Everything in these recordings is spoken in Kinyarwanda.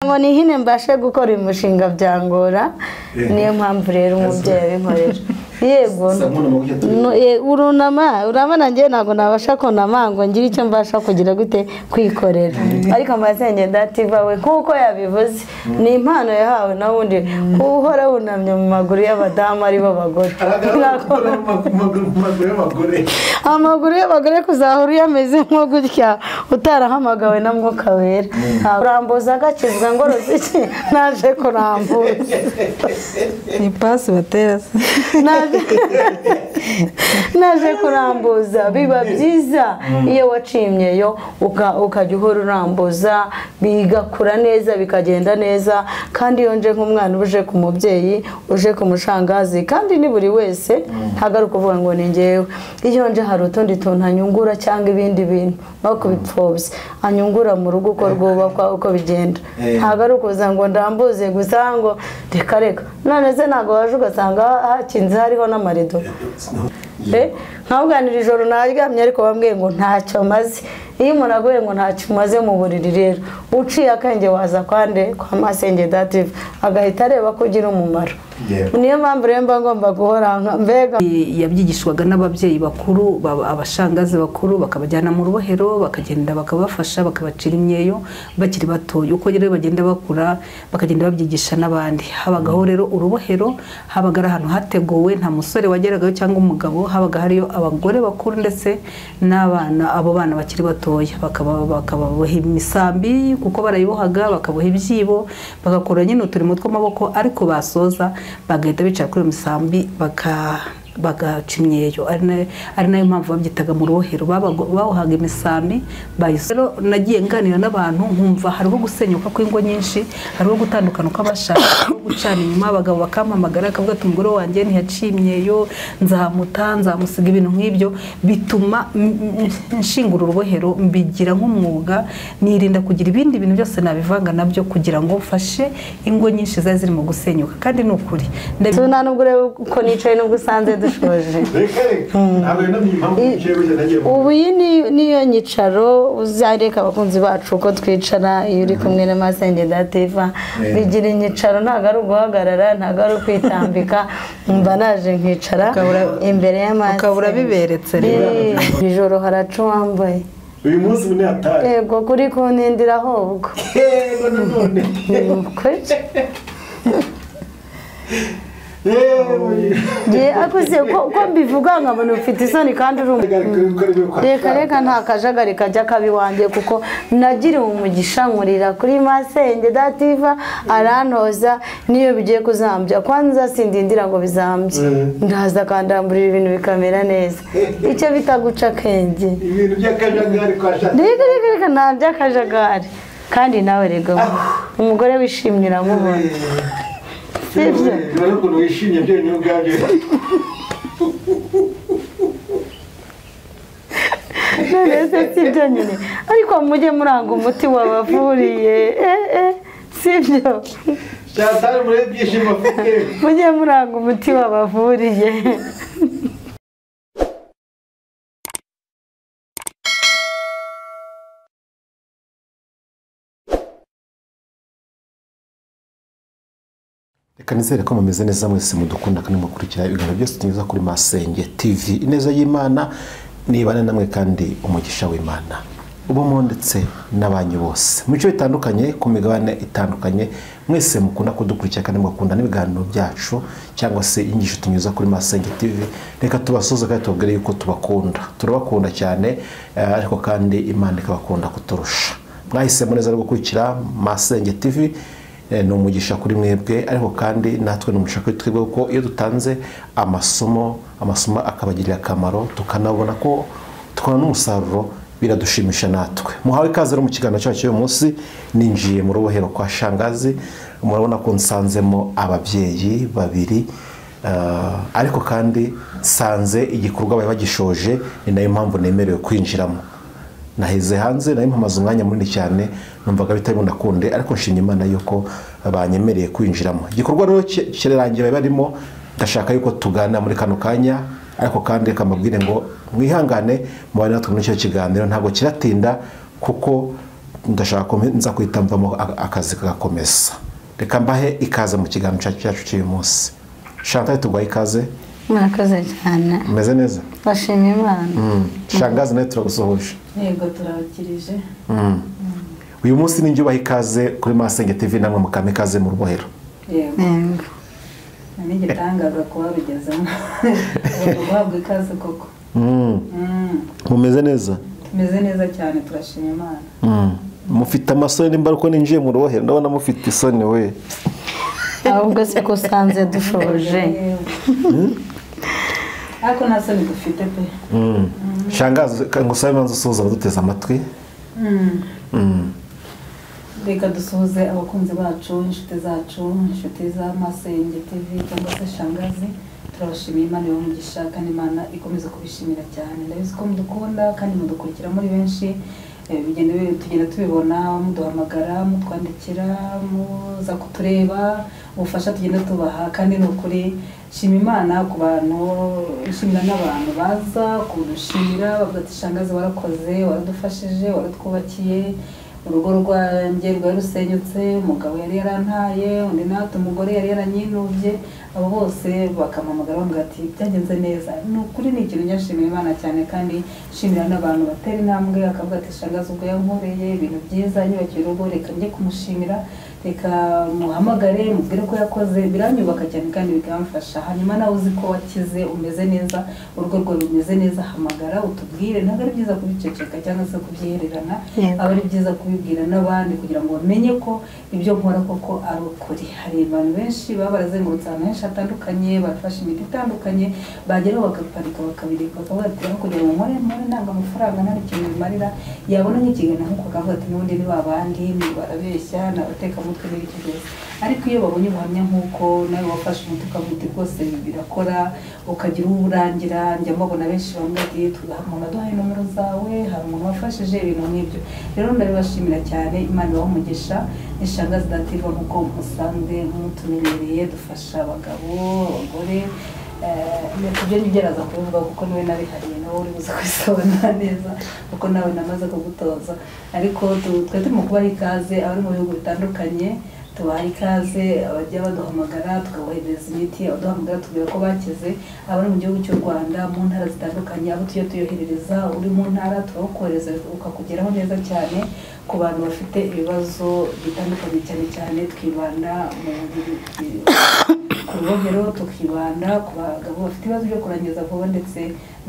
Ngo nihine mbashe gukora uyu mushinga byangora, niyo mpamvu rero umubyeyi abinkorera. Yego, urunama urabona njye ntabwo nabasha kunama ngo ngire icyo mbasha kugira gute kwikorera, ariko Masenge Dativa we nk'uko yabivuze ni impano yahawe na wundi uhora wunamye mu maguru y'abadamu ari bo bagore. Amaguru y'abagore kuzahora uyameze nko gutya utarahamagawe na Mwuka Wera. Kurambuza agakizwa ngorozi iki naje kurambuza ni pasi batera naje kurambuza. Biba byiza iyo wacimyeyo ukajya uhora urambuza, bigakura neza bikagenda neza. Kandi iyo nje nk'umwana uje ku mubyeyi uje ku mushangazi, kandi ni buri wese ntabwo ari ukuvuga ngo ni njyewe, iyo nje hari utundi tuntu anyungura cyangwa ibindi bintu nko kubipfobya anyungura mu rugo uko rwubakwa uko bigenda. Ntabwo ari ukuza ngo ndambuze gusa ngo reka reka. None se ntabwo waje ugasanga hakinze hariho n'amarido? Nkabwanira ijoro naryamye ariko bambwiye ngo ntacyo maze. Iyo umuntu aguye ngo ntacyo umaze mu buriri rero uciye akenge waza kwande kwa Masenge Dativa agahita areba ko ugira umumaro. Niyo mpamvu rero mba ngomba guhora mbega. Yabyigishwaga n'ababyeyi bakuru, abashangazi bakuru, bakabajyana mu rubohero, bakagenda bakabafasha, bakabacira imyeyo bakiri batoya. Uko rero bagenda bakura bakagenda babyigisha n'abandi. Habagaho rero urubohero, habaga ari ahantu hateguwe, nta musore wageragayo cyangwa umugabo, habaga hariyo abagore bakuru ndetse n'abana, abo bana bakiri batoya bakababoha imisambi kuko barayibohaga, bakaboha ibyibo, bagakora nyine uturimo tw'amaboko, ariko basoza bagahita bicara kuri iyo misambi bagaca imyeyo. Ari nayo mpamvu babyitaga mu rubohero, babohaga imisambi. Rero nagiye nganira n'abantu nkumva hariho gusenyuka kw'ingo nyinshi, hariho gutandukana kw'abashaka, hariho gucana inyuma. Abagabo bakampamagara bakavuga ati umugore wanjye ntiyaciye imyeyo, nzamuta, nzamusiga, ibintu nk'ibyo. Bituma nshingura urubohero, mbigira nk'umwuga, nirinda kugira ibindi bintu byose nabivanga nabyo kugira ngo mfashe ingo nyinshi zari zirimo gusenyuka. Kandi ni ukuri nta nubwo ureba uko nicaye nubwo usanze dushoje. Ubu iyi niyo nyicaro uzareka abakunzi bacu uko twicara iyo uri kumwe na Masenge Dativa. Bigira inyicaro, ntabwo ari uguhagarara, ntabwo ari ukwitambika, mba naje nkicara imbere y'amazi. Ukabura biberetse rero. Ijoro haraca uwambaye. Uyu munsi ni atari. Yego, kuri kuntindira ahubwo. Yego nanone. Akuze ko mbivuga nkabona ufite isoni kandi reka reka nta kajagari kajya kabi wanjye, kuko nagiriwe umugisha nkurira kuri Masenge Dativa arantoza. Niyo bigiye kuzambya kwanza sindindira ngo bizambye, ndaza akandamburira ibintu bikamera neza. Icyo bita guca akenge, ibintu by'akajagari kwa shati. Reka reka reka nta by'akajagari. Kandi nawe rega umugore wishimye uramubona. None se sibyo nyine, ariko mujye muranga umuti wabavuriye. Sibyo, mujye muranga umuti wabavuriye. Reka nizere ko mumeze neza mwese mudukunda kandi mukurikira ibiganiro byose tunyuza kuri Masenge TV. Ineza y'Imana nibane namwe kandi umugisha w'Imana ubamo ndetse n'abanyu bose mu bice bitandukanye ku migabane itandukanye. Mwese mukunda kudukurikira kandi mugakunda n'ibiganiro byacu cyangwa se inyigisho tunyuza kuri Masenge TV. Reka tubasuze kandi tubabwire yuko tubakunda, turabakunda cyane, ariko kandi Imana ikabakunda kuturusha. Mwahisemo neza gukurikira Masenge TV, ni umugisha kuri mwebwe, ariko kandi natwe ni umugisha kuri twebwe, kuko iyo dutanze amasomo akabagirira akamaro, tukanabona ko tukabona n'umusaruro, biradushimisha natwe. Muhawe ikaze rero mu kiganiro cyacu cy'uyu munsi. Ninjiye mu rubohero kwa Shangazi, murabona ko nsanzemo ababyeyi babiri, ariko kandi nsanze igikorwa bari bagishoje, ni nayo mpamvu nemerewe kwinjiramo. Naheze hanze nari mpamaze umwanya munini cyane, numvaga bitari bunakunde, ariko nshimye Imana yuko banyemereye kwinjiramo. Igikorwa rero kirangiye barimo, ndashaka yuko tugana muri kano kanya, ariko kandi reka mbabwire ngo mwihangane mubane natwe muri icyo kiganiro, ntabwo kiratinda kuko Ndashaka ko nza kwita mvamo akazi kagakomeza. Reka mbahe ikaze mu kiganiro cyacu cy'uyu munsi. Chantal, tuguhaye ikaze. Murakoze cyane. Umeze neza? Bashima Imana. Shangazi nawe turagusuhuje. Yego, turabakirije. Uyu munsi ni njye ubaha ikaze kuri Masenge TV, namwe mukame ikaze mu rubohero. Yego. Ni igitangaza kuba rugezemo. Guhabwa ikaze koko. Mumeze neza? Tumeze neza cyane, turashima Imana. Mufite amasoni nimba ariko ninjiye mu rubohero ndabona mufite isoni we. Ahubwo se ko usanze dushoje. Ariko nta soni dufite pe. Shangazi, ngusabe manze usuhuza abaduteze amatwi. Reka dusuhuze abakunzi bacu, inshuti zacu, inshuti za Masenge TV cyangwa se Shangazi. Turabashimiye, Imana ibahe kandi Imana ikomeza kubishimira cyane. Ndabizi ko mudukunda kandi mudukurikira muri benshi, bigenda tugenda tubibona, muduhamagara, mutwandikira, muza kutureba, ubufasha tugenda tubaha. Kandi ni ukuri shima Imana ku bantu, nshimira n'abantu baza kudushimira bavuga ati Shangazi warakoze, waradufashije, waratwubakiye urugo rwanjye rwari rusenyutse, umugabo yari yarantaye, undi nawe umugore yari yaranyinubye. Abo bose bakampamagara bambwira ati byagenze neza. Ni ukuri ni ikintu nyashimira Imana cyane, kandi nshimira n'abantu batera intambwe akavuga ati Shangazi ubwo yankoreye ibintu byiza, nyubakiye urugo, reka njye kumushimira, reka muhamagare mubwire ko yakoze. Biranyubaka cyane kandi bikamfasha. Hanyuma nawe uzi ko wakize, umeze neza, urugo rwawe rumeze neza, hamagara utubwire. Ntabwo ari byiza kubiceceka cyangwa se kubyihererana, aba ari byiza kubibwira n'abandi kugira ngo bamenye ko ibyo nkora koko ari ukuri. Hari abantu benshi baba barazengurutse ahantu henshi hatandukanye, barafashe imiti itandukanye, bageraho bagaparika bakabireka, bakavuga ati aho kugira ngo nkore ntabwo amafaranga nta kintu bimarira. Yabona nk'ikiganiro nk'uko akavuga ati n'ubundi ni babandi, ni barabeshya, ni abatekamutwe n'ibiki byose. Ariko iyo babonye ubuhamya nk'uko nawe wafashe umuti ukavuga uti rwose birakora, ukagira uwo urangira. Njya mbabona benshi bamwe ati umuntu aduhaye nomero zawe, hari umuntu wafashije ibintu nk'ibyo. Rero ndabibashimira cyane, Imana ibahe umugisha. Ni Shangazi Dativa nk'uko musanzwe mutumenyereye, dufasha abagabo, abagore. Ibyo nibyo kubivuga kuko niwe nabihariye, nawe uri buze kubisobanura neza kuko nawe namaze kugutoza. Ariko twe turimo kubaha ikaze abari mu bihugu bitandukanye, tubaha ikaze abajya baduhamagara tukaboherereza imiti, abaduhamagara tubwira ko bakize, abari mu gihugu cy'u Rwanda mu ntara zitandukanye, abo tujya tuyoherereza, uri mu ntara turawukohereza ukakugeraho neza cyane. Ku bantu bafite ibibazo bitandukanye, cyane cyane twibanda mu ku rubohero, tukibanda ku bagabo bafite ibibazo byo kurangiza vuba ndetse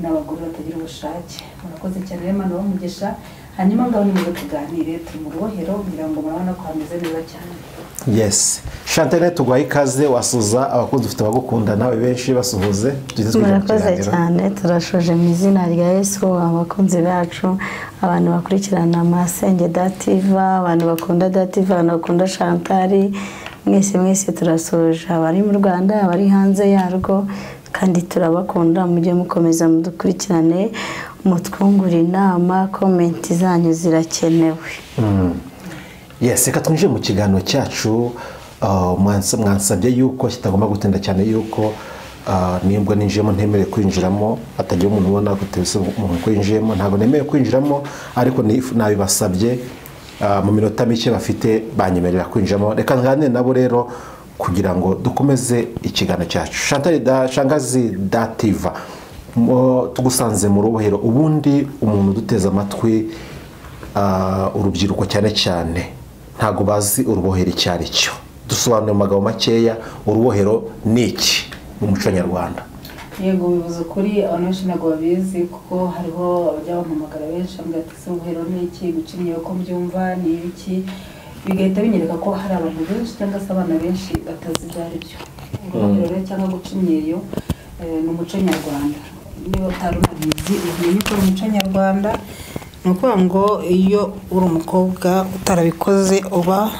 n'abagore batagira ubushake. Murakoze cyane, Imana ibahe umugisha. Hanyuma ngaho nimuze tuganire, turi mu rubohero kugira ngo murabona ko hameze neza cyane. Yes, Chantal, tuguhaye ikaze, wasuza abakunzi ufite abagukunda nawe benshi, basuhuze. Murakoze cyane, turashoje mu izina rya Yesu abakunzi bacu, abantu bakurikirana Masenge Dativa, abantu bakunda Dativa, abantu bakunda Chantal, mwese mwese turasoje, abari mu Rwanda, abari hanze yarwo, kandi turabakunda. Mujye mukomeza mudukurikirane, mutwungure inama, komenti zanyu zirakenewe. Yes, reka twinjire mu kiganiro cyacu. Mwansabye yuko kitagomba gutinda cyane, yuko nibwo ninjiyemo ntemerewe kwinjiramo, atagira umuntu ubona ko umuntu kwinjiyemo, ntabwo nemerewe kwinjiramo, ariko nabibasabye mu minota mike bafite banyemerera kwinjiramo. Reka nganire nabo rero kugira ngo dukomeze ikiganiro cyacu. Chantal, Shangazi Dativa, tugusanze mu rubohero. Ubundi umuntu uduteze amatwi, urubyiruko cyane cyane ntabwo bazi urubohero icyo ari cyo. Dusobanure mu magambo makeya, urubohero ni iki mu muco nyarwanda? Yego, bivuze ukuri, abantu benshi ntabwo babizi, kuko hariho abajya bampamagara benshi bambwira ati ese urubohero ni iki, guca imyeyo ko mbyumva ni ibiki, bigahita binyereka ko hari abantu benshi cyangwa se abana benshi batazi ibyo ari byo. Urubohero rero cyangwa guca imyeyo ni umuco nyarwanda. Niba utari unabizi umenye ko ari umuco nyarwanda. Ni ukuvuga ngo iyo uri umukobwa utarabikoze uba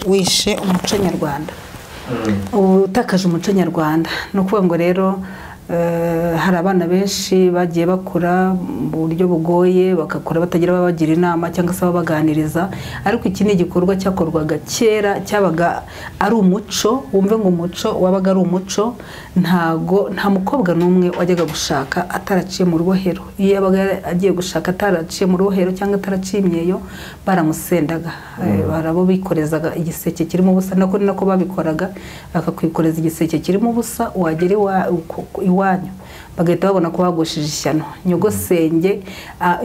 wishe umuco nyarwanda, uba utakaje umuco nyarwanda. Ni ukuvuga ngo rero Hari abana benshi bagiye bakura mu buryo bugoye, bagakura batagira ababagira inama cyangwa se ababaganiriza, ariko iki ni igikorwa cyakorwaga kera, cyabaga ari umuco. Wumve ngo umuco wabaga ari umuco, ntago nta mukobwa n'umwe wajyaga gushaka ataraciye mu rubohero. Iyo yabaga agiye gushaka ataraciye mu rubohero cyangwa ataraciye imyeyo, baramusendaga, barabo bikorezaga igiseke kirimo ubusa. Nako ni nako babikoraga, bakakwikoreza igiseke kirimo ubusa, wagera iwanyu bagahita babona ko bagushije ishyano. Nyogosenge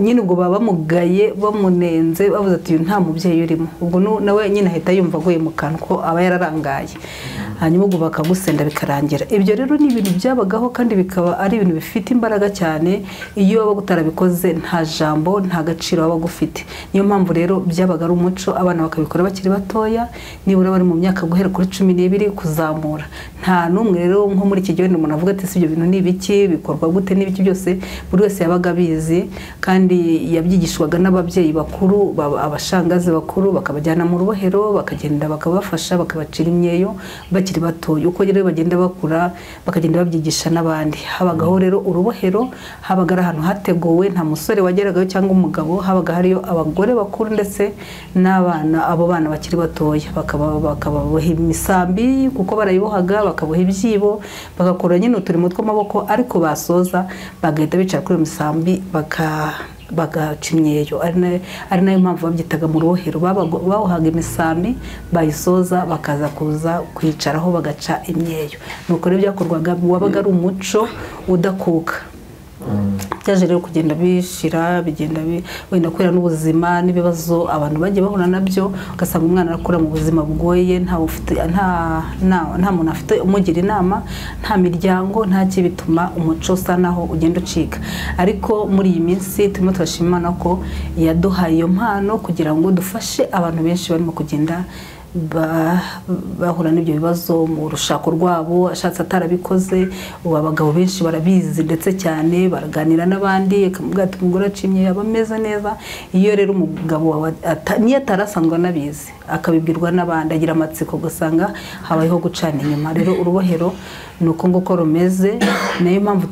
nyine ubwo baba bamugaye, bamunenze, bavuze ati uyu nta mubyeyi urimo. Ubwo nawe nyine ahita yumva aguye mu kantu ko aba yararangaye, hanyuma ubwo bakagusenda bikarangira. Ibyo rero ni ibintu byabagaho kandi bikaba ari ibintu bifite imbaraga cyane. Iyo waba utarabikoze nta jambo, nta gaciro waba ugufite. Niyo mpamvu rero byabaga ari umuco, abana bakabikora bakiri batoya, nibura bari mu myaka guhera kuri 12 kuzamura. Nta n'umwe rero nko muri iki gihe umuntu avuga ati si ibyo bintu ni ibiki, bikorwa gute n'ibiki, byose buri wese yabaga abizi, kandi yabyigishwaga n'ababyeyi bakuru, abashangazi bakuru, bakabajyana mu rubohero, bakagenda bakabafasha, bakabacira imyeyo bakiri batoya. Uko rero bagenda bakura bakagenda babyigisha n'abandi. Habagaho rero urubohero, habaga ari ahantu hateguwe, nta musore wageragayo cyangwa umugabo, habaga hariyo abagore bakuru ndetse n'abana, abo bana bakiri batoya, bakababoha imisambi kuko barayibohaga, bakaboha ibyibo, bagakora nyine uturimo tw'amaboko, ariko basoza bagahita bicara kuri iyo misambi bagaca imyeyo. Ari nayo mpamvu babyitaga mu rubohero, babohaga imisambi bayisoza bakaza kuza kwicaraho bagaca imyeyo. Nuko rero byakorwaga, wabaga ari umuco udakuka. Byaje rero kugenda bishira, bigenda wenda kubera n'ubuzima n'ibibazo abantu bagiye bahura nabyo, ugasanga umwana arakura mu buzima bugoye, nta muntu afite umugira inama, nta miryango, nta kibituma umuco usa naho ugenda ucika. Ariko muri iyi minsi turimo turashima Imana ko yaduhaye iyo mpano kugira ngo dufashe abantu benshi barimo kugenda bahura n'ibyo bibazo mu rushako rwabo, ashatse atarabikoze. Ubu abagabo benshi barabizi ndetse cyane, baraganira n'abandi, akamubwira ati umugore acimye aba ameze neza. Iyo rero umugabo wawe niyo atarasanzwe anabizi akabibwirwa n'abandi, agira amatsiko, ugasanga habayeho gucana inyuma. Rero urubohero ni uko nguko rumeze, nayo mpamvu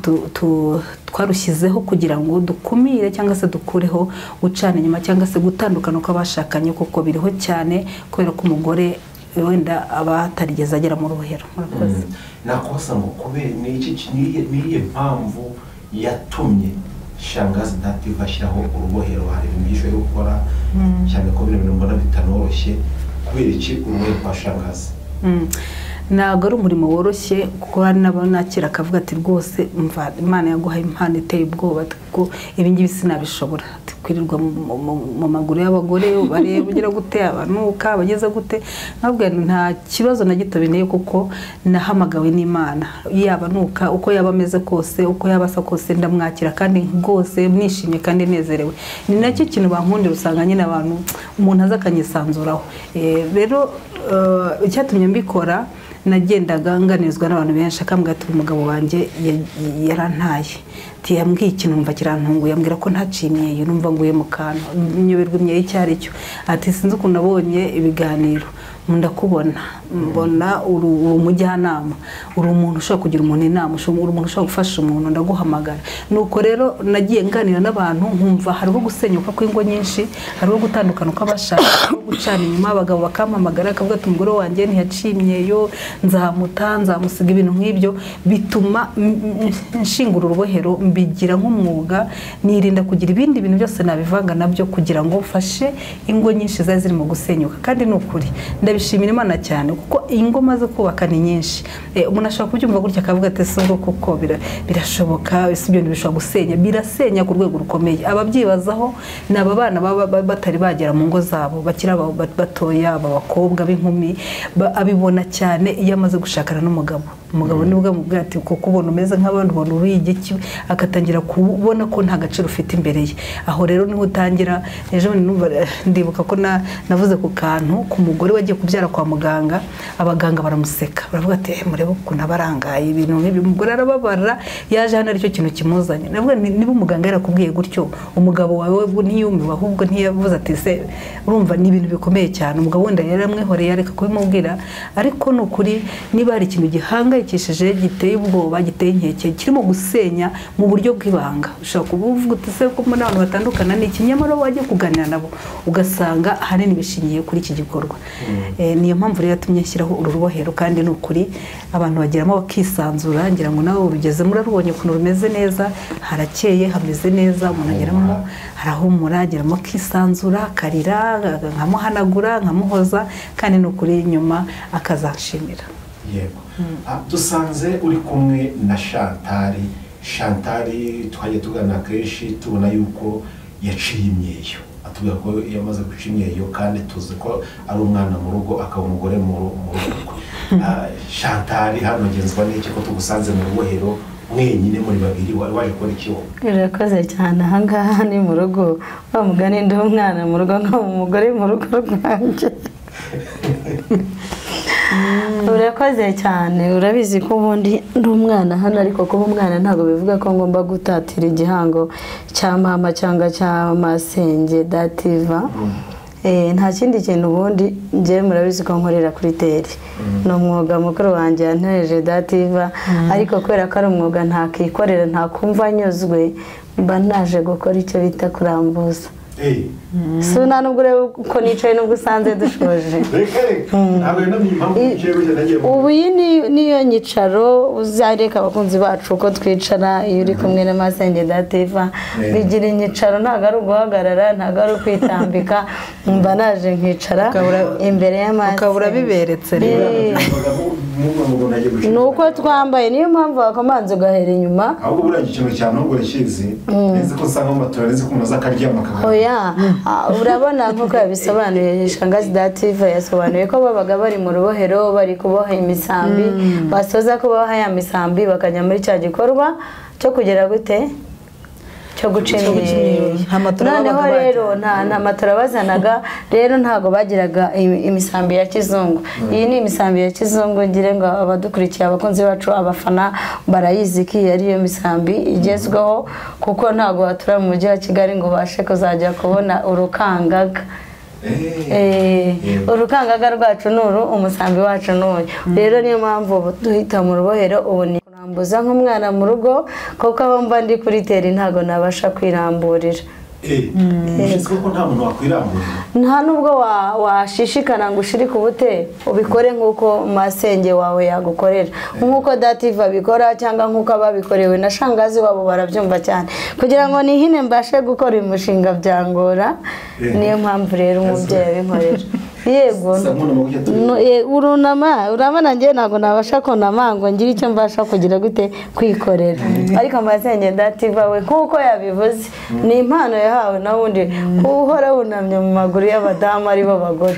twarushyizeho kugira ngo dukumire cyangwa se dukureho gucana inyuma cyangwa se gutandukana kw'abashakanye, kuko biriho cyane kubera ko umugore wenda aba atarigeze agera mu rubohero. Murakoze. Nakosa ngo kubera niyihe mpamvu yatumye Shangazi Dative ashyiraho urubohero? Hari ibintu byinshi byo gukora cyane ko bino bintu mbona bitanoroshye. Kubera iki urubohero kwa Shangazi? Ntabwo ari umurimo woroshye, kuko hari n'abanakira akavuga ati rwose mva Imana yaguhaye impano iteye ubwoba, kuko ibi ngibi sinabishobora, kwirirwa mu maguru y'abagore bareba ugira gute, abanuka abageze gute. Nkabwira nta kibazo na gito binteye, kuko nahamagawe n'Imana. Yaba nuka uko yaba ameze kose, uko yaba asa kose, ndamwakira kandi rwose nishimye kandi nezerewe. Ni nacyo kintu bankundira, usanga nyine abantu umuntu aza akanyisanzuraho. Rero icyatumye mbikora, nagendaga nganirizwa n'abantu benshi, akambwira ati umugabo wanjye yarantaye, yambwiye ikintu numva kirantunguye, ambwira ko ntaciye imyeyo, numva nguye mu kantu, nyoberwa imyeyo icyo ari cyo. Ati sinzi ukuntu nabonye ibiganiro, ndakubona mbona uri umujyanama, uri umuntu ushobora kugira umuntu inama, uri umuntu ushobora gufasha umuntu, ndaguhamagara. Nuko rero nagiye nganira n'abantu, nkumva hariho gusenyuka kw'ingo nyinshi, hariho gutandukana kw'abashakanye, hariho gucana inyuma. Abagabo bakampamagara akavuga ati umugore wanjye ntiyaciye imyeyo, nzamuta, nzamusiga, ibintu nk'ibyo. Bituma nshingura urubohero, mbigira nk'umwuga, nirinda kugira ibindi bintu byose nabivanga nabyo kugira ngo mfashe ingo nyinshi zari zirimo gusenyuka. Kandi ni ukuri ndabishimira Imana cyane, kuko ingo maze kubaka ni nyinshi. Umuntu ashobora kubyumva gutya akavuga ati ese ubwo koko birashoboka, ese ibyo bishobora gusenya? Birasenya ku rwego rukomeye. Ababyibazaho ni aba bana baba batari bagera mu ngo zabo, bakiri batoya, aba bakobwa b'inkumi, abibona cyane iyo amaze gushakana n'umugabo. Umugabo nibwo amubwira ati kuko ubona umeze nk'abandi, ubona uri igiki, agatangira kubona ko nta gaciro ufite imbere ye. Aho rero niho utangira. Ejo ndibuka ko navuze ku kantu ku mugore wagiye kubyara kwa muganga, abaganga baramuseka, baravuga ati murebe ukuntu abarangaye, ibintu nk'ibi. Umugore arababara, yaje hano aricyo kintu kimuzanye. Navuga niba umuganga yarakubwiye gutyo, umugabo wawe ntiyumiwe, ahubwo ntiyavuze ati se urumva ni ibintu bikomeye cyane. Umugabo wenda yaramwihoreye areka kubimubwira, ariko ni ukuri niba hari ikintu gihangaye gihangayikishije, giteye ubwoba, giteye inkeke, kirimo gusenya mu buryo bw'ibanga. Ushobora kuba uvuga uti se ko mbona abantu batandukana ni iki, nyamara wajya kuganira nabo ugasanga ahanini bishingiye kuri iki gikorwa. Niyo mpamvu rero yatumye nshyiraho uru rubohero, kandi ni ukuri abantu bageramo bakisanzura. Ngira ngo nawe urugeze murarubonye ukuntu rumeze neza, harakeye, hameze neza, umuntu ageramo arahumura, ageramo akisanzura, akarira, nkamuhanagura, nkamuhoza, kandi ni ukuri nyuma akazanshimira. Yego. Dusanze uri kumwe na Chantal. Chantal twajya tugana kenshi tubona yuko yaciye imyeyo, atubwira ko yamaze guca imyeyo, kandi tuzi ko ari umwana mu rugo akaba umugore mu rugo. Chantal, hano ngenzwa n'iki ko tugusanze mu rubohero mwenyine muri babiri, wari waje gukora iki wowe? Urakoze cyane. Ahangaha ni mu rugo, wa mugani ndi umwana mu rugo nkaba umugore mu rugo rwanjye. Urakoze cyane. Urabizi ko ubundi ndi umwana hano, ariko kuba umwana ntabwo bivuga ko ngomba gutatira igihango cya mama cyangwa cya masenge Dativa. Nta kindi kintu ubundi njye murabizi ko nkorera kuri teri, ni umwuga mukuru wanjye yantereje Dativa, ariko kubera ko ari umwuga ntakikorera, ntakumva anyuzwe, mba naje gukora icyo bita kurambuza. Si nta nubwo ureba uko nicaye nubwo usanze dushoje. Ubu iyi niyo nyicaro uzareka abakunzi bacu uko twicara iyo uri kumwe na masenge Dativa, bigira inyicaro, ntabwo ari uguhagarara, ntabwo ari ukwitambika, mba naje nkicara imbere y'amasenge. Ukabura biberetse rero. Ni uko twambaye, niyo mpamvu wakomanza ugahera inyuma. Ahubwo buriya ikintu cya nubwo urakizi, nzi ko usanga mu matora, nzi ko umuntu aza akaryama akagaruka. Oya, urabona nk'uko yabisobanuye Shangazi Dativa, yasobanuye ko babaga bari mu rubohero bari kuboha imisambi, basoza kuboha ya misambi bakajya muri cya gikorwa cyo kugera gute, cyo guca imyeyo. Noneho rero nta matora bazanaga, rero ntago bagiraga imisambi ya kizungu. Iyi ni imisambi ya kizungu, ngire ngo abadukurikiye, abakunzi bacu, abafana barayizi ko iyi ari yo misambi igezweho, kuko ntago watura mu mujyi wa Kigali ngo ubashe kuzajya kubona urukangaga. Urukangaga rwacu nuru, umusambi wacu n'uyu. Rero niyo mpamvu duhita mu rubohero ubu ni kurambuza nk'umwana mu rugo, kuko aho mba ndi kuri teri ntago nabasha kwiramburira. Ko nta muntu wakwiramburira, nta nubwo washishikana ngo ushirike ubute ubikore nk'uko masenge wawe yagukorera, nk'uko Dativa abikora, cyangwa nk'uko ababikorewe na shangazi wabo barabyumva cyane. Kugira ngo nihine mbashe gukora uyu mushinga byangora, niyo mpamvu rero umubyeyi abinkorera. Yego, urunama, urabona njye ntabwo nabasha kunama ngo ngire icyo mbasha kugira gute kwikorera, ariko masenge Dativa we nk'uko yabivuze ni impano yahawe, na wundi uhora wunamye mu maguru y'abadamu aribo bagore.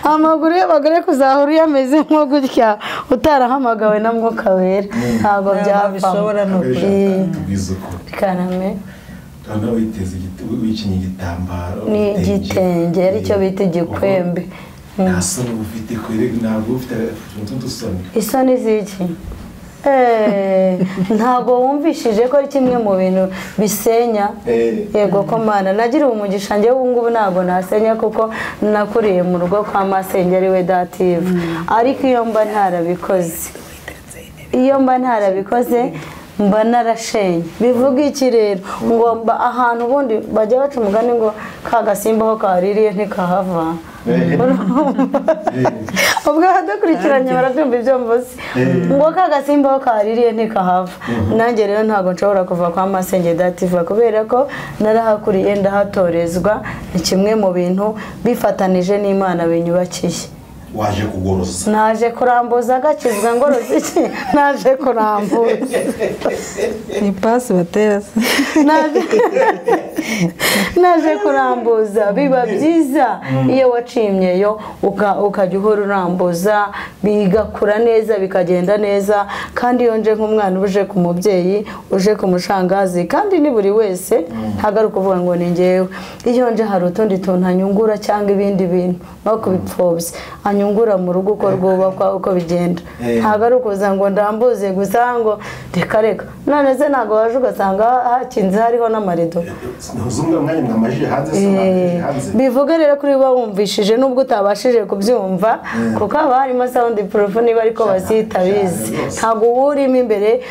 Amaguru y'abagore kuzahora uyameze nko gutya utarahamagawe na Mwuka Wera, ntabwo byavamo. Karame wikinye igitambaro ni igitenge, aricyo bita igikwembe. Nta soni ufite kwere, ntabwo ufite udusoni. Isoni ziki? Ntabwo wumvishije ko ari kimwe mu bintu bisenya. Yego ko Mana nagira umugisha njye ubu ngubu ntabwo nasenya, kuko nakuriye mu rugo kwa masenge ari we Dativa, ariko iyo mba ntarabikoze, iyo mba ntarabikoze mba narashenye. Bivuga iki rero? Ngomba ahantu ubundi bajya baca umugani ngo ka gasimba aho kaririye ntikahava. Ubwo abadukurikiranye barabyumva ibyo mvuze, ngo ka gasimba aho kaririye ntikahava. Nanjye rero ntabwo nshobora kuva kwa masenge Dativa, kubera ko narahakuriye ndahatorezwa. Ni kimwe mu bintu bifatanije n'Imana binyubakiye. Waje kugoroza, naje kurambuza agakizwa ngoroza iki, naje kurambuza ni pasi batera, naje kurambuza. Biba byiza iyo waciye imyeyo ukajya uhora urambuza, bigakura neza, bikagenda neza. Kandi iyo nje nk'umwana uje ku mubyeyi, uje ku mushangazi, kandi ni buri wese, ntabwo ari ukuvuga ngo ni njyewe. Iyo nje hari utundi tuntu anyungura cyangwa ibindi bintu no kubipfobya, anyungura mu rugo uko rwubakwa uko bigenda. Ntabwo ari ukuza ngo ndambuze gusa ngo reka reka. None se ntabwo waje ugasanga hakinze hariho n'amarido. Bivuga rero kuri uba wumvishije nubwo utabashije kubyumva kuko haba harimo sound proof niba ariko bazita bizi. Ntabwo urimo imbere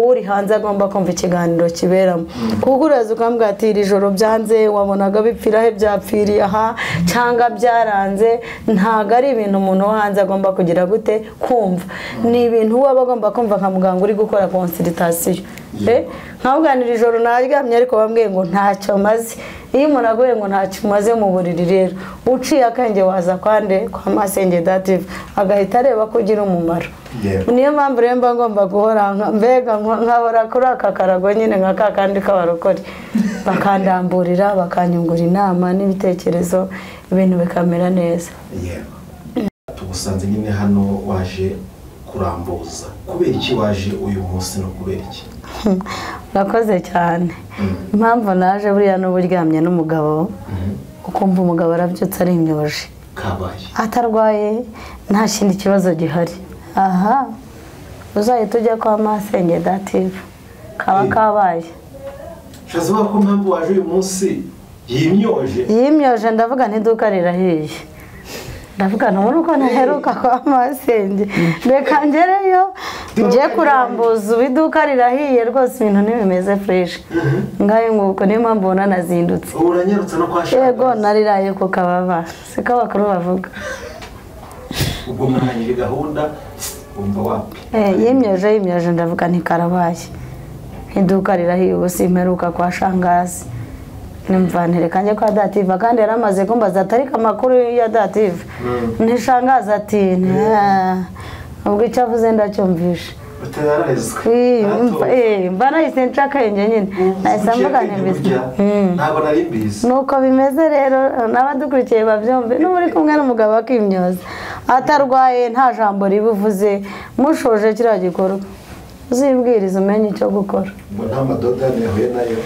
uri hanze agomba kumva ikiganiro kiberamo. Kuko uraza ukambwira ati iri joro byanze wabonaga bipfira he byapfiriye aha cyangwa byaranze, ntabwo ari ibintu umuntu wo hanze agomba kugira gute kumva. Ni ibintu uba agomba kumva nka muganga uri gukora consultation. Nkabwanira ijoro naryamye ariko bambwiye ngo ntacyo maze. Iyo umuntu aguye ngo ntacyo maze mu buriri rero uciye akenge waza kwande kwa Masenge Dative agahita areba ko ugira umumaro. Niyo mpamvu rero mba ngomba guhora mbega nkahora kuri aka karago nyine nka ka kandi k'abarokore, bakandamburira bakanyungura inama n'ibitekerezo, ibintu bikamera neza. Tugusanze nyine hano waje kurambuza. Kubera iki waje uyu munsi no kubera iki? Urakoze cyane. Impamvu naje buriya n'uburyamye n'umugabo, ukumva umugabo arabyutse ari imyoje kabaye atarwaye nta kindi kibazo gihari, aha uzahita ujya kwa Masenge Dative kaba kabaye. Shazuba ko impamvu waje uyu munsi yimyoje? Yimyoje ndavuga ntiduka rirahiye. Ndavuga ntubona uko ntaheruka kwa Masenge, reka ngereyo njye kurambuza ubu iduka rirahiye rwose ibintu ntibimeze fresh. Ngayo nguko niyo mpamvu ubona nazindutse. Uranyarutse no kwa Shangazi? Yego nariraye ku kababa, siko abakuru bavuga. Ubwo mwarangije gahunda wumva wapi? Yimyoje yimyoje ndavuga nti karabaye, iduka rirahiye ubu simperuka kwa Shangazi. Nimvanire njye kwa Dative kandi yaramaze kumbaza atarika amakuru ya Dative. Ntishangaza ati ubwo icyo avuze ndacyumvisha. Mba nahise nca akenge nyine nahise mvuga nti ntabwo nari mbizi. Nuko bimeze rero n'abadukurikiye babyumve, n'ubu uri kumwe n'umugabo akimyoza atarwaye nta jambo ribuvuze, mushoje kiriya gikorwa uzibwiriza umenye icyo gukora. Nta madodani yahuye nayo?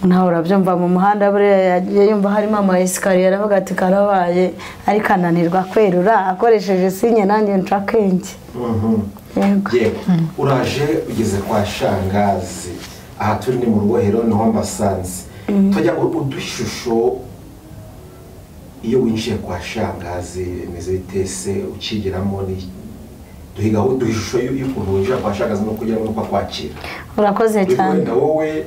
Nawe urabyumva mu muhanda buriya yagiye yumva harimo ama esikariye aravuga ati karabaye, ariko ananirwa kwerura akoresheje sinye nanjye nca akenge. Yego. Uraje ugeze kwa Shangazi, aha turi ni mu Rubohero niho mbasanze. Tujya ngo udushusho iyo winjiye kwa Shangazi bimeze bitese ukigeramo ni duhiga udushusho y'ukuntu winjira kwa Shangazi no kugira ngo kwakwakira. Urakoze cyane. Wenda wowe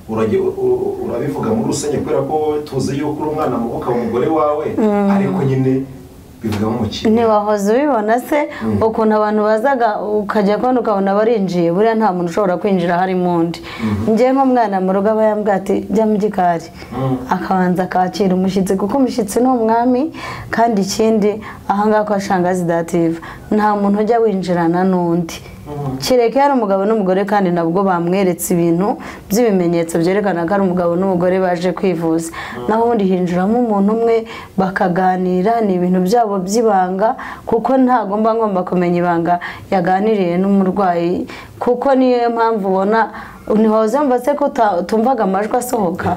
urabivuga muri rusange kubera ko tuzi yuko uri umwana mubuka umugore wawe, ariko nyine bivuga mu kintu ntiwahoze ubibona se ukuntu abantu bazaga ukajya kubona ukabona barinjiye, buriya nta muntu ushobora kwinjira harimo undi. Njye nk'umwana mu rugo aba yambwiye ati jya mu gikari, akabanza akakira umushyitsi kuko umushyitsi ni umwami. Kandi ikindi ahangaha kwa Shangazi Dative nta muntu ujya winjirana n'undi, kereka yari umugabo n'umugore, kandi nabwo bamweretse ibintu by'ibimenyetso byerekana ko ari umugabo n'umugore baje kwivuza. Naho ubundi hinjiramo umuntu umwe bakaganira, ni ibintu byabo by'ibanga kuko ntabwo mba ngomba kumenya ibanga yaganiriye n'umurwayi, kuko niyo mpamvu ubona ntiwahoze wumva se ko utumvaga amajwi asohoka.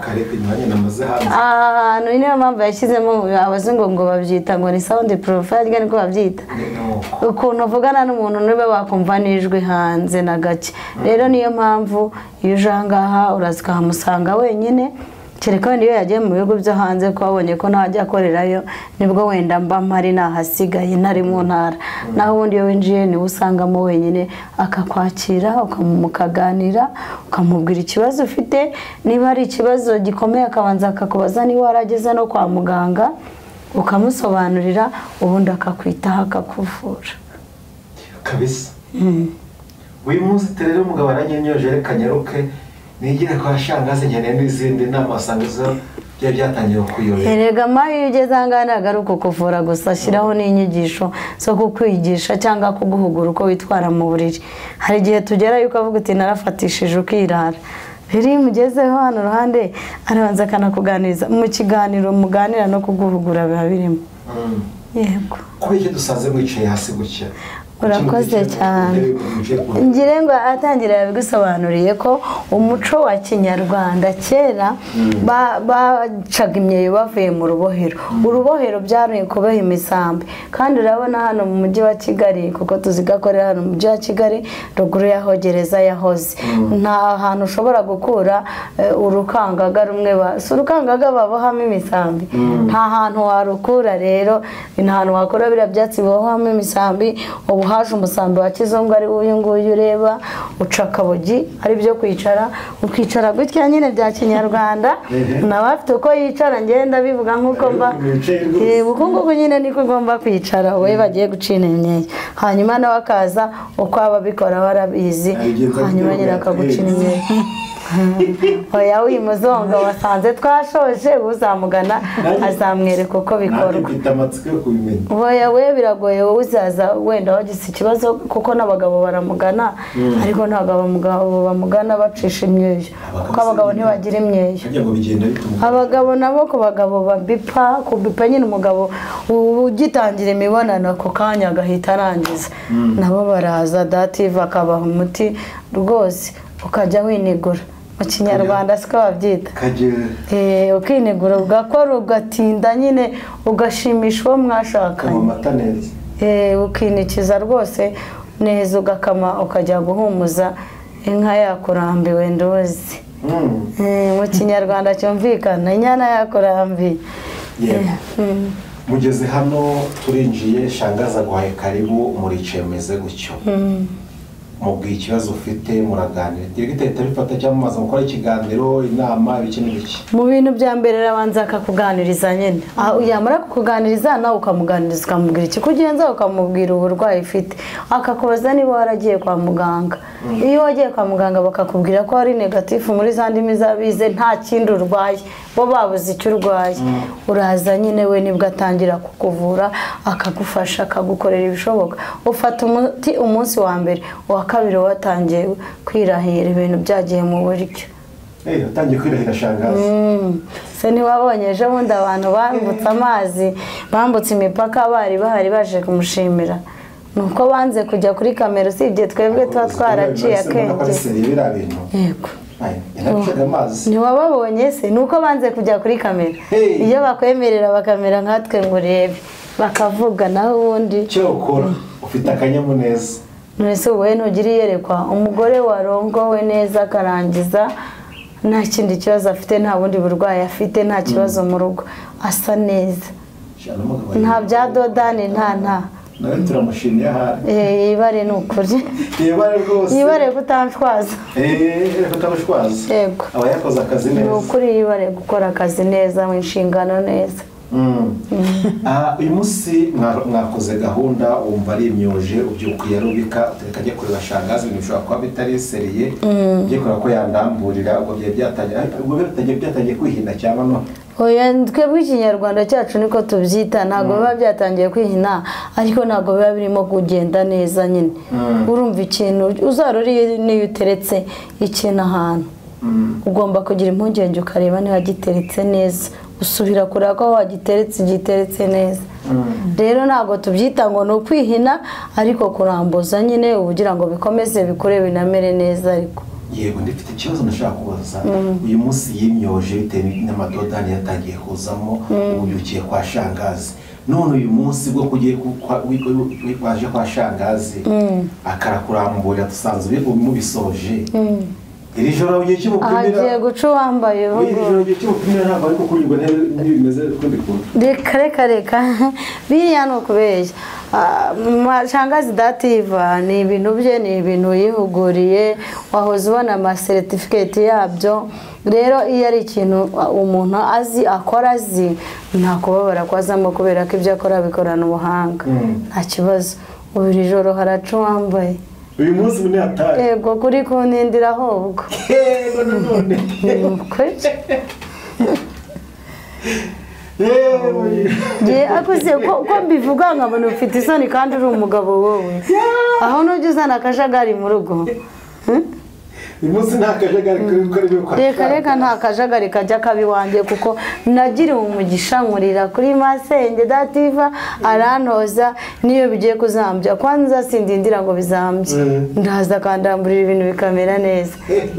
Ahantu niyo mpamvu yashyizemo abazungu ngo babyita ngo ni sound profile niko babyita, ukuntu uvugana n'umuntu niba wakumva n'ijwi hanze na gake. Rero niyo mpamvu iyo uje aha ngaha uraza ukahamusanga wenyine, kereka wenda iyo yagiye mu bihugu byo hanze ko wabonye ko ntajya akorerayo, nibwo wenda mba mpari nahasigaye ntari mu ntara. Naho ubundi iyo winjiye niwe usangamo wenyine, akakwakira mukaganira, ukamubwira ikibazo ufite, niba ari ikibazo gikomeye akabanza akakubaza niba warageze no kwa muganga, ukamusobanurira, ubundi akakwitaho akakuvura kabisa. Uyu munsi rero umugabo aranyenyoje reka nyaruke nigire kwa Shangazi nkeneye n'izindi nama sangizo byari byatangiye kuyobera. Erega mayi iyo ugeze aha ngaha ntabwo ari ukukuvura gusa, ashyiraho n'inyigisho zo kukwigisha cyangwa kuguhugura uko witwara mu buriri. Hari igihe tugerayo ukavuga uti narafatishije ukirara. Rero iyo umugezeho hano ruhande arabanza akanakuganiriza, mu kiganiro muganira no kuguhugura biba birimo. Yego. Kubera iki dusanze mwicaye hasi gutya? Urakoze cyane. Ngira ngo atangira yabigusobanuriye ko umuco wa Kinyarwanda kera bacaga imyeyo bavuye mu rubohero. Urubohero byari kuboha imisambi, kandi urabona hano mu mujyi wa Kigali, kuko tuzigakorera hano mu mujyi wa Kigali ruguru yaho gereza yahoze, nta hantu ushobora gukura urukangaga rumwe, si urukangaga babohamo imisambi, nta hantu warukura. Rero nta hantu wakura biriya byatsi bibohamo imisambi. Ubu haje umusambi wa kizungu ari uyu nguyu ureba, uca akabogi ari byo kwicara, ukicara gutya nyine bya Kinyarwanda, nawe afite uko yicara, ngenda bivuga nk'uko mba uku nguku nyine niko ugomba kwicara wowe bagiye gucina imyeyo, hanyuma nawe akaza uko aba abikora warabizi, hanyuma nyine akagucina imyeyo. Oya wimuzonga wasanze twashoje, uzamugana azamwereka uko bikorwa. Oya we biragoye, wowe uzaza wenda wagize ikibazo, kuko n'abagabo baramugana, ariko ntabwo abagabo bamugana bacisha imyeyo, kuko abagabo ntibagira imyeyo. Abagabo nabo ku bagabo babipa, kubipa nyine umugabo ugitangira imibonano ako kanya agahita arangiza, nabo baraza dative akabaha umuti rwose ukajya winigura. Mu Kinyarwanda siko babyita, ukinigura ugakora ugatinda nyine ugashimisha uwo mwashakanye, ukinikiza rwose neza, ugakama ukajya guhumuza inka yakurambiwe ndozi. Mu Kinyarwanda cyumvikana inyana yakurambiye. Mugeze hano turinjiye, shangaza guhaye karibu, muricaye meze gutyo, mubwiye ikibazo ufite, muraganira. Diregiteri bifata cyangwa mumaze gukora ikiganiro, inama, ibiki n'ibiki? Mu bintu bya mbere arabanza akakuganiriza nyine, yamara kukuganiriza nawe ukamuganiriza, ukamubwira ikikugenza, ukamubwira uburwayi ufite, akakubaza niba waragiye kwa muganga. Iyo wagiye kwa muganga bakakubwira ko ari negatifu muri za ndimi z'abize, nta kindi urwaye, bo babuze icyo urwaye, uraza nyine we nibwo atangira kukuvura, akagufasha, akagukorera ibishoboka. Ufata umuti umunsi wa mbere, uwa kabiri watangiye kwirahira, ibintu byagiye mu buryo. Utangiye kwirahira shangazi. Se ntiwabonye ejo bundi abantu bambutse amazi, bambutse imipaka, bari bahari baje kumushimira, nuko banze kujya kuri kamera, usibye twebwe tuba twaraciye akenge. Yego. Ntiwababonye se? Nuko banze kujya kuri kamera. Iyo bakwemerera bakamera nkatwe ngo urebe, bakavuga, naho ubundi cyo ukora ufite akanyamuneza. None wowe ntugira iyerekwa, umugore warongowe neza akarangiza nta kindi kibazo afite, nta bundi burwayi afite, nta kibazo mu rugo, asa neza, nta bya dodani, nta nawe turamushimiye ahari. Yibare ni ukuri, yibare rwose, yibare kutanshwaza, kutanshwaza. Yego, aba yakoze akazi neza, ni ukuri, yibare gukora akazi neza mu inshingano neza. Uyu munsi mwakoze gahunda, wumva ari imyoje, ubyukuye arubika, utereka ajya kureba shangazi, ibintu bishobora kuba bitari seriye, ugiye kureba ko yandamburira, ubwo byatangiye kwihina cyangwa no? Oya, twebwe Ikinyarwanda cyacu niko tubyita, ntabwo biba byatangiye kwihina, ariko ntabwo biba birimo kugenda neza nyine. Urumva ikintu uzarora niyo uteretse ikintu ahantu, ugomba kugira impungenge ukareba niba giteretse neza, usubira kureba ko wagiteretse giteretse neza. Rero ntabwo tubyita ngo ni ukwihina, ariko kurambuza nyine ubugira ngo bikomeze bikure binamere neza. Ariko yego, ndifite ikibazo ndashaka kubaza. Uyu munsi yimyoje bitewe n'amadodani yatangiye kuzamo, ubyukiye kwa shangazi, none uyu munsi bwo kugiye waje kwa shangazi akarakuramburira, dusanzwe mubisoje, iri joro ugiye kimupimira, agiye guca uwambaye ubu, iri joro ugiye kimupimira ntabwo ariko kunyurwa ntibimeze ukundi kuntu. Reka reka biriya ni ukubeshya. Shangazi dativa ni ibintu bye, ni ibintu yihuguriye, wahoze ubona amasertificate yabyo. Rero iyo ari ikintu umuntu azi akora azi, nta kubabara kwazamo, kubera ko ibyo akora bikorana ubuhanga, nta kibazo. Ubu iri joro haraca uwambaye. Uyu munsi ni hatari. Yego, kuri kuntindira ahubwo. Yego none. Ngiye akuze ko mbivuga nkabona ufite isoni kandi uri umugabo wowe. Aho nujya uzana akajagari mu rugo. Uyu munsi nta kajagari kari kwa Reka reka, nta kajagari kajya kaba iwanjye, kuko nagiriwe umugisha nkurira kuri masenge Dativa arantoza. Niyo bigiye kuzambya kwanza sindindira ngo bizambye, ndaza akandamburira ibintu bikamera neza,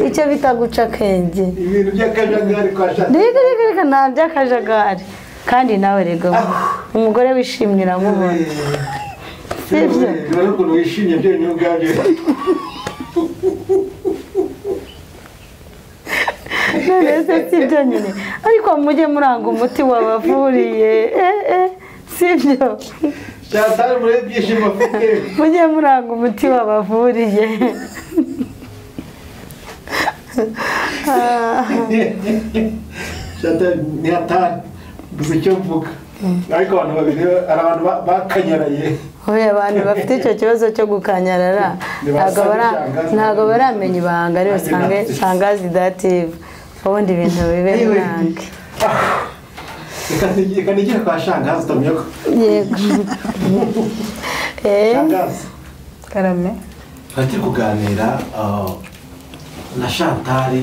icyo bita guca akenge. Ibintu by'akajagari kwa Chantal. Reka reka reka, nta by'akajagari. Kandi nawe rega umugore wishimye uramubona, sibyo? Urabona ukuntu wishimye byonyine ubwabyo. None se sibyo nyine? Ariko mujye muranga umuti wabavuriye, sibyo? Chantal muri ibyishimo afite. Mujye muranga umuti wabavuriye. Chantal ni hatari, gusa icyo mvuga ariko abantu babiri hari abantu bakanyaraye. Oya, abantu bafite icyo kibazo cyo gukanyarara ntabwo baramenya ibanga, ariyo shangazi Dative, ubundi ibintu bibe nange. Reka nigire kwa shangazi utamenya ko. Yego. Shangazi. Karame. Twari turi kuganira na Chantal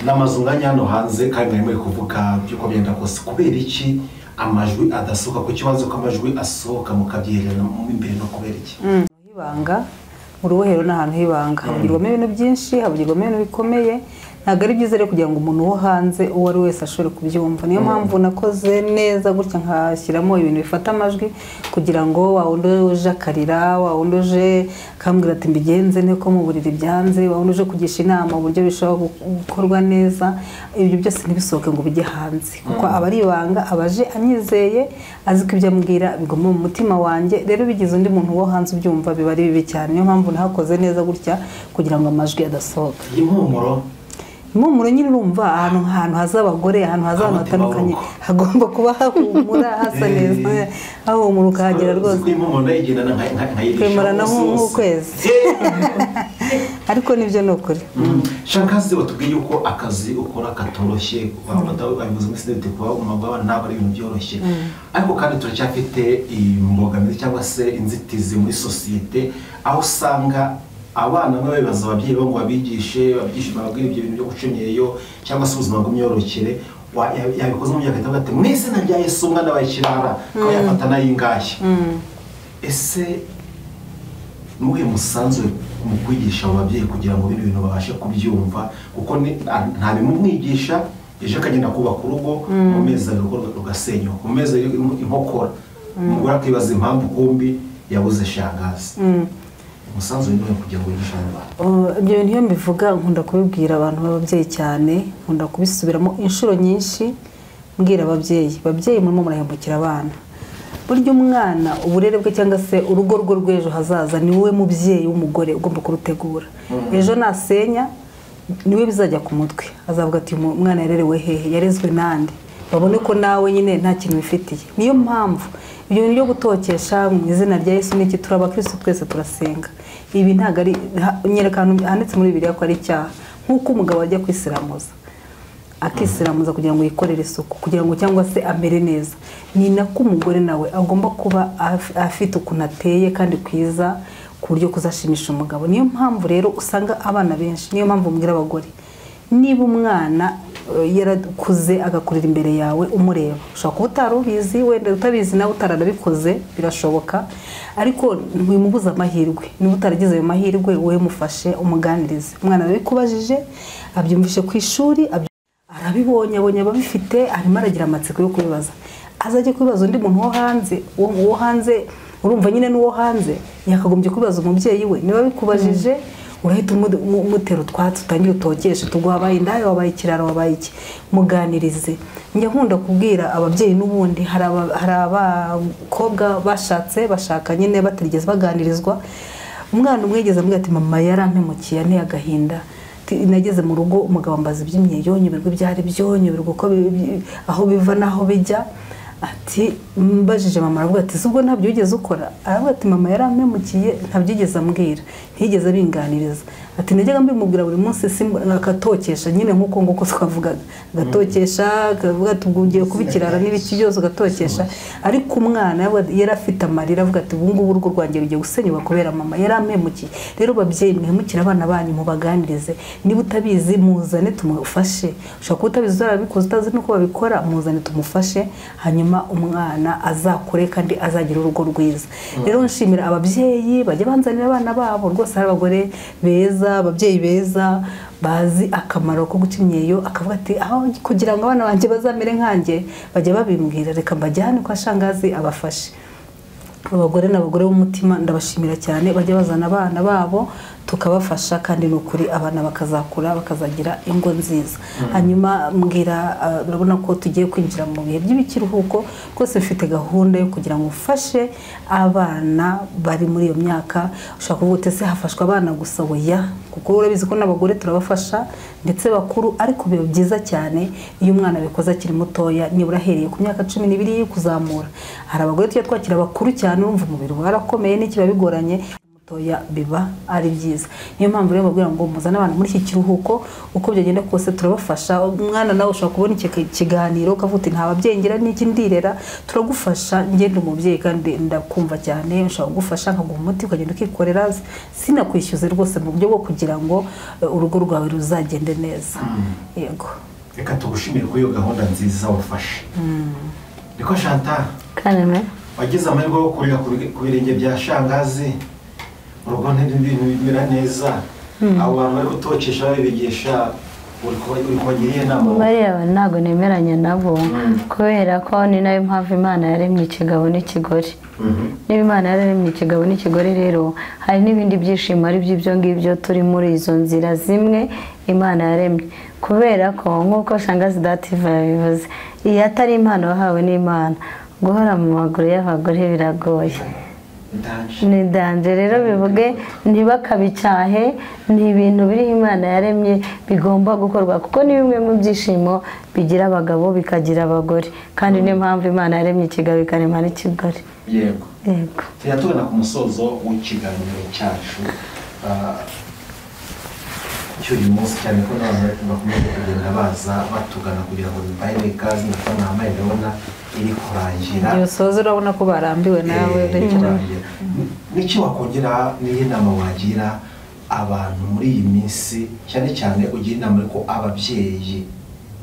n'amazu nganya hano hanze, kandi mwari muri kuvuga by'uko byenda kose. Kubera iki amajwi adasohoka? Ku kibazo ko amajwi asohoka mukabyiherera mu imbere no kubera iki? Ibanga mu rubohero ni ahantu h'ibanga, havugirwamo ibintu byinshi, havugirwamo ibintu bikomeye. Ntabwo ari byiza rero kugira ngo umuntu wo hanze uwo ari wese ashobore kubyumva. Niyo mpamvu nakoze neza gutya nkashyiramo ibintu bifata amajwi, kugira ngo wa wundi uje akarira, wa wundi uje akambwira ati mbigenze nte ko mu buriri byanze, wa wundi uje kugisha inama uburyo bishobora gukorwa neza, ibyo byose ntibisohoke ngo bijye hanze, kuko aba ari ibanga, aba aje anyizeye, azi ko ibyo ambwira biguma mu mutima wanjye. Rero bigize undi muntu wo hanze ubyumva biba ari bibi cyane. Niyo mpamvu nahakoze neza gutya kugira ngo amajwi adasohoka. Impumuro impumuro nyine urumva ahantu haza abagore, ahantu haza abantu batandukanye, hagomba kuba hahumura hasa neza, hahumura ukahagera rwose. Impumuro ndayigendana nkayirisha kwemarana nk'ukwezi, ariko nibyo ni ukuri. Shangazi, watubwiye yuko akazi ukora katoroshye, abayobozi muri sinete kuba umugabo ntabwo ari ibintu byoroshye, ariko kandi turacyafite imbogamizi cyangwa se inzitizi muri sosiyete, aho usanga abana bamwe babibaza ababyeyi bo ngo babigishe, bababwire ibyo bintu byo guca imyeyo cyangwa se ubuzima bw'imyororokere. Yabikoze mu myaka itatu ati mu izina rya Yesu umwana wa ikirara, akaba yafata n'ay'ingahe. Ese nuhe musanzu mu kwigisha abo babyeyi kugira ngo bino bintu babashe kubyumva? Kuko nta bimumwigisha, ejo akagenda kubaka urugo, mu mezi abiri urugo rugasenyuka, mu mezi abiri inkokora, umugore akibaza impamvu kumbi yabuze shangazi. Umusanzu ni kugira ngo wigishe abantu. Ibyo bintu iyo mbivuga nkunda kubibwira abantu b'ababyeyi cyane, nkunda kubisubiramo inshuro nyinshi mbwira ababyeyi, babyeyi murimo murahemukira abana. Burya umwana uburere bwe cyangwa se urugo rwe rw'ejo hazaza ni wowe mubyeyi w'umugore ugomba kurutegura. Ejo nasenya niwe bizajya ku mutwe, azavuga ati umwana yarerewe hehe, yarezwe nande, babone ko nawe nyine nta kintu wifitiye. Niyo mpamvu ibyo bintu byo gutokesha mu izina rya Yesu n'iki, turi abakristo twese turasenga. Ibi ntabwo ari nyereka handitse muri Bibiliya ko ari icyaha, nk'uko umugabo ajya kwisiramuza akisiramuza kugira ngo yikorere isuku, kugira ngo cyangwa se amere neza, ni nako umugore nawe agomba kuba afite ukuntu ateye kandi kwiza ku buryo kuzashimisha umugabo. Niyo mpamvu rero usanga abana benshi, niyo mpamvu mbwira abagore, niba umwana yarakuze agakurira imbere yawe umureba, ushobora kuba utari ubizi, wenda utabizi nawe utaranabikoze birashoboka, ariko ntiwimubuze amahirwe. Niba utaragize ayo mahirwe, wowe mufashe umuganirize. Umwana arabikubajije, abyumvishe ku ishuri, arabibonye, abonye ababifite, arimo aragira amatsiko yo kubibaza, azajya kubibaza undi muntu wo hanze, uwo hanze urumva nyine n'uwo hanze yakagombye kubibaza umubyeyi we. Niba bikubajije urahita umutera utwatsi, utangire utokeshe, tuguha wabaye indaya, wabaye ikirara, wabaye iki, muganirize. Njya nkunda kubwira ababyeyi n'ubundi, hari abakobwa bashatse bashaka nyine batarigeze baganirizwa. Umwana umwe yigeze ambwira ati mama yarampemukiye anteye agahinda, nageze mu rugo umugabo ambaza iby'imyeyo, nyoberwa ibyo ari byo, nyoberwa uko aho biva n'aho bijya, ati Mbajije mama aravuga ati ubwo ntabyo wigeze ukora? Aravuga ati mama yarampemukiye ntabyigeze ambwira, ntiyigeze abinganiriza. Ati najyaga mbimubwira buri munsi akatokesha nyine nk'uko nguko twavugaga, agatokesha akavuga ati ubwo ugiye kubikirara n'ibiki byose ugatokesha. Ariko umwana yari afite amarira avuga ati ubu ngubu urugo rwanjye rugiye gusenyuka kubera mama yarampemukiye. Rero babyeyi mwihemukira abana banyu mubaganirize, niba utabizi muzane tumufashe, ushobora kuba utabizi uzarabikoze utazi n'uko babikora, muzane tumufashe, hanyuma umwana azakure kandi azagira urugo rwiza. Rero nshimira ababyeyi bajya banzanira abana babo, rwose hari abagore beza, ababyeyi beza bazi akamaro ko guca imyeyo, akavuga ati aho kugira ngo abana banjye bazamere nkanjye bajya babimbwira, reka mbajyane kwa shangazi abafashe. Abagore n'abagore b'umutima ndabashimira cyane, bajya bazana abana babo tukabafasha, kandi n'ukuri abana bakazakura bakazagira ingo nziza. Hanyuma mbwira, urabona ko tugiye kwinjira mu bihe by'ibikiruhuko, rwose mfite gahunda yo kugira ngo ufashe abana bari muri iyo myaka. Ushobora kuvuga uti ese hafashwa abana gusa? Oya, kuko urabizi ko n'abagore turabafasha ndetse bakuru, ariko biba byiza cyane iyo umwana abikoze akiri mutoya, nibura ahereye ku myaka 12 kuzamura. Hari abagore tujya twakira bakuru cyane, urumva umubiri warakomeye n'ikiba bigoranye, mutoya biba ari byiza. Niyo mpamvu rero babwira ngo muzane abana muri iki kiruhuko, uko byagenda kose turabafasha. Umwana nawe ushobora kubona iki kiganiro ukavuga uti nta babyeyi ngira n'iki ndirera, turagufasha. Ngenda umubyeyi kandi ndakumva cyane, ushobora kugufasha nkaguha umuti ukagenda ukikorera, sinakwishyuze rwose, mu buryo bwo kugira ngo urugo rwawe ruzagende neza. Yego, reka tugushimire kuri iyo gahunda nziza wafashe. Niko Chantal Karame wagize amahirwe yo kurira ku birenge bya shangazi, urugo ntibimera neza, abo bantu bari gutokesha babigisha, uri kubagira inama? Bariya ntabwo nemeranya nabo, kubera ko ni nayo mpamvu Imana yaremye ikigabo n'ikigore. Niba Imana yaremye ikigabo n'ikigore rero hari n'ibindi byishimo ari by'ibyo ngibyo turi muri izo nzira zimwe Imana yaremye. Kubera ko nk'uko shangazi Dativa yabivuze, iyo atari impano wahawe n'Imana, guhora mu maguru y'abagore biragoye, ni danje. Rero bivuge ntibakabicyahe, ni ibintu biriho Imana yaremye bigomba gukorwa, kuko ni bimwe mu byishimo bigira abagabo bikagira abagore, kandi niyo mpamvu Imana yaremye ikigabo ikarema n'ikigore. Yego, yego. Tujya tugana ku musozo w'ikiganiro cyacu cy'uyu munsi, cyane ko n'abantu bakomeje kugenda baza batugana kugira ngo bibahe ikaze, ndetse n'amaye ndabona iri kurangira. Igihe usoza urabona ko barambiwe nawe. N'iki wakongera, n'iyi nama wagira abantu muri iyi minsi, cyane cyane ugira inama ariko ababyeyi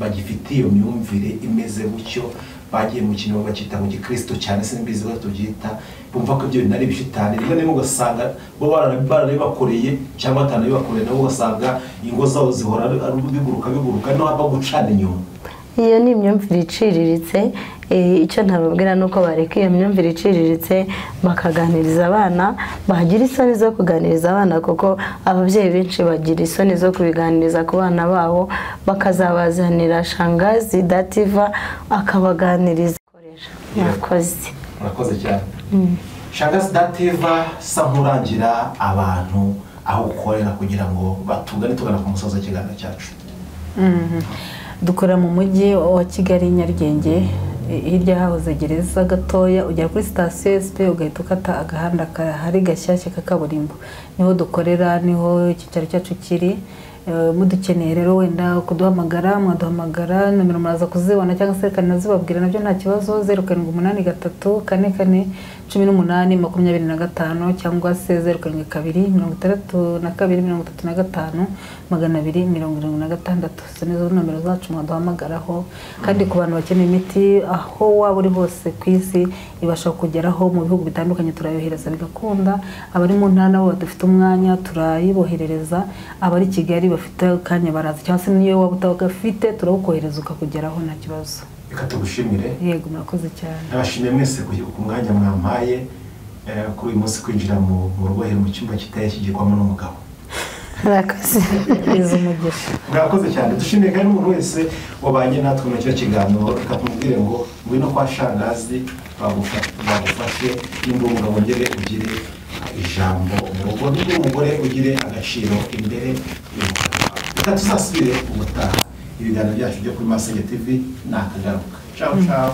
bagifite iyo myumvire imeze gutyo, bagiye mu kintu bakita mu gikristo cyane, simbizi ko tubyita, bumva ko ibyo bintu ari ibishitani, rimwe na rimwe ugasanga bo baranabibakoreye cyangwa batanabibakoreye, nabo ugasanga ingo zabo zihora biguruka biguruka no hava gucana inyuma. Iyo ni imyumvire iciriritse. Icyo ntababwira ni uko bareka iyo myumvire iciriritse bakaganiriza abana, bagira isoni zo kuganiriza abana, kuko ababyeyi benshi bagira isoni zo kubiganiriza ku bana babo, bakazabazanira shangazi Dativa akabaganiriza. Murakoze. Murakoze cyane. Shangazi Dativa, sa nkurangira abantu aho ukorera kugira ngo batugane tugana ku musozo w'ikiganiro cyacu. Dukora mu mujyi wa Kigali, Nyarugenge, hirya hahoze gereza gatoya, ugera kuri sitasiyo SP ugahita ukata agahanda kahari gashyashya ka kaburimbo, niho dukorera, niho icyicaro cyacu kiri. Mudukeneye rero wenda kuduhamagara, mwaduhamagara, nomero muraza kuzibona cyangwa se kanazibabwira nabyo nta kibazo, 0783 44 18 25 cyangwa se 072 62 35 276. Izo nizo nomero zacu mwaduhamagaraho. Kandi ku bantu bakeneye imiti aho waba uri hose ku isi ibasha kugeraho, mu bihugu bitandukanye turayohereza bigakunda, abari mu ntara nabo badafite umwanya turayiboherereza, abari Kigali bafite akanya baraza, cyangwa se niyo waba utagafite turawukohereza ukakugeraho nta kibazo. Reka tugushimire. Yego, murakoze cyane. Ndabashimiye mwese ku mwanya mwampaye kuri uyu munsi kwinjira mu rubohero mu cyumba kitari kigirwamo n'umugabo. Murakoze. Murakoze cyane. Dushimiye kandi umuntu wese wabanye natwe muri kino kiganiro. Reka tumubwire ngo ngwino kwa shangazi bagufashe, nimba umugabo wongere ugire ijambo mu rugo, nimba umugore ugire agaciro imbere y'umugabo wawe. Reka tuzasubire ubutaha. Ibiganiro byacu byo kuri Masenge TV ni akagaruka. Ciao ciao.